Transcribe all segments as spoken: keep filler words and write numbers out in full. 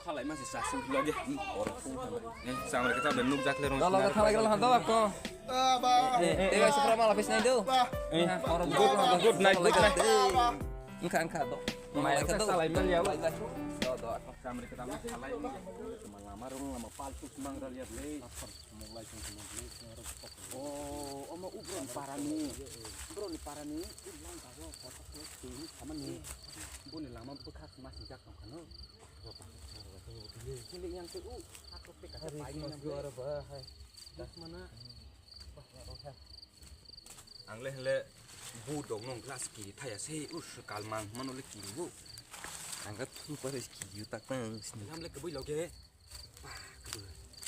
Thalai ma se sa sung loge. Eh, samre kita ben nuk jakle rong. Dalo ka thalai kala hando ako. Eh, eh, eh, supra mala pis nai do. Eh, good, good night, good night. Engka, engka do. Mai ka salai mal ya. Do, do ako. Samre kita ma thalai. Lama rong lama palsu semang ral ya ble. Mawlai song song mawlai song aro kok. O, omo ubroni parani. Ubroni parani, ulang kago kotok kotok twi samani. Boni lama bwkha sima sinjak tong khano. Kili yang tu u, aku pe kata pai mas gua aro ba hai. Das mana? Ang le hele bu dong nong glass ki thaya se us kalmang mano le ki bu. Ang ka thu pare ki yu tak tang. Nam le kebui loge.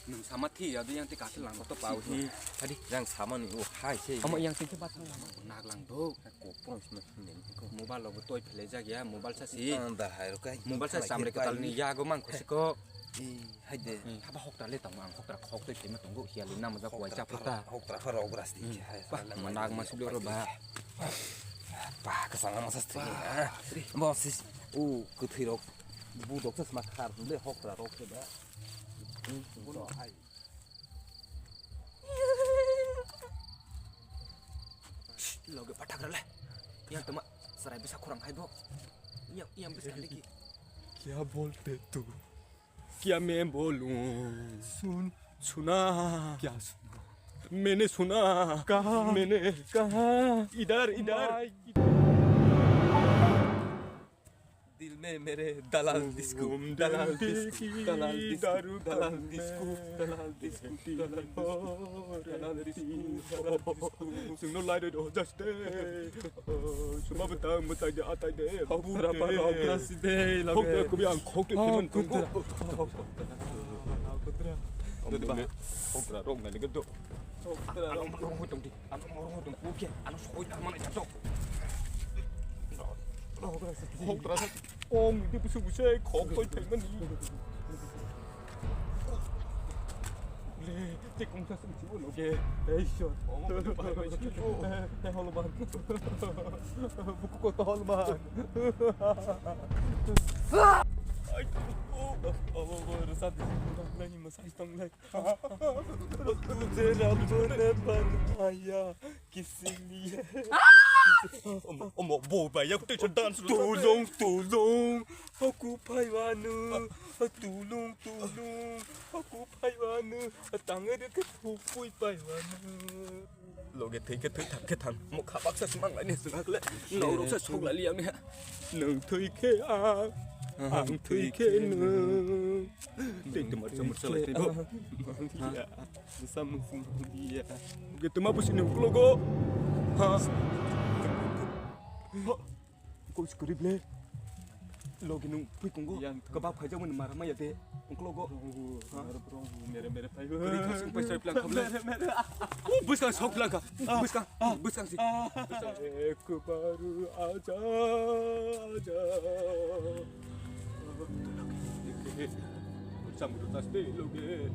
Nwng sama thi ya, yang ti kathil lang to pau hi. Tadi yang sama ni, oh, hai se. Amo yang ti ba thang lama. Nak lang do. Ko pon sima thang ni. Mobile lo toi phele jak ya, mobile sa si. Ang da hai ro kai. Mobile sa samre katal ni ya go mang ko si ko. Eh, hai de. Haba hok ta le tang ang hok ta hok toi phema tong go hiya le nam ja ko ai cha phuta. Hok ta phara ogras ti. Hai. Ba, nak ma siblo ro ba. Ba, ka sanga ma sa sti. Ba, ri. Bo si. U, ku thwi rok. Bu dok sa ma khar le hok ta rok se ba. Loge pathak rale. Yang tama sarai bisa kurang hai bo. Yang yang bisa lagi. क्या बोलते तू? क्या मैं बोलूं? सुन। सुना। क्या सुना? मैंने सुना। कहा? मैंने कहा? इधर, इधर। दिल में मेरे दलाल डिस्को, दलाल डिस्को, दलाल डिस्को, दलाल डिस्को, दलाल डिस्को, दलाल डिस्को, दलाल disco. Sungno lai do jaste. Suma bata mutai de atai de. Hok tara para hok tara side lage. Hok tara kubi ang khok te timan tunggu. Hok tara. Hok tara rong na ni do. Hok tara rong. Ano morong hoy tong di. Ano morong hoy tong ku ke. Ano soi na mana jato. Hok tara side. Hok tara side. Ong di pusu pusu khok toi thai mani. Le, te kung sa sung chibo loge. Ei shot. Te hol ban. Buku ko to hol ban. Ai, oh, oh, oh, oh, rasa di sini tong lai, masai tong lai. Tujhe rab ne banaya kisi liye? Omo, omo, bo bai, yak te dance. Tulung, tulung, aku phai wanu. Tulung, tulung, aku phai wanu. Tangri ke hupui phai wanu. Loge thwi khe thwi thang khe thang. Mo kha baksa se mang lai ni swng hakle. Norok se sok lai li ang ni ha. Nwng thwi khe ang, ang thwi khe nwng. Tei tei mursa mursa lai tei bo. Bisa mung sung dia. Oke, tuma pusi ni uklogo. Ha. Ko si kurip le. Logi nung pui kungu. Yang kebab khai jang mani mara maya de. Uklogo. Ha? Mere mere phai. Kuri khasung paisa plan khamle. Mere mere. Buskang sok lang ka. Buskang. Buskang si. Ek baru aja aja. Samudra taste loge.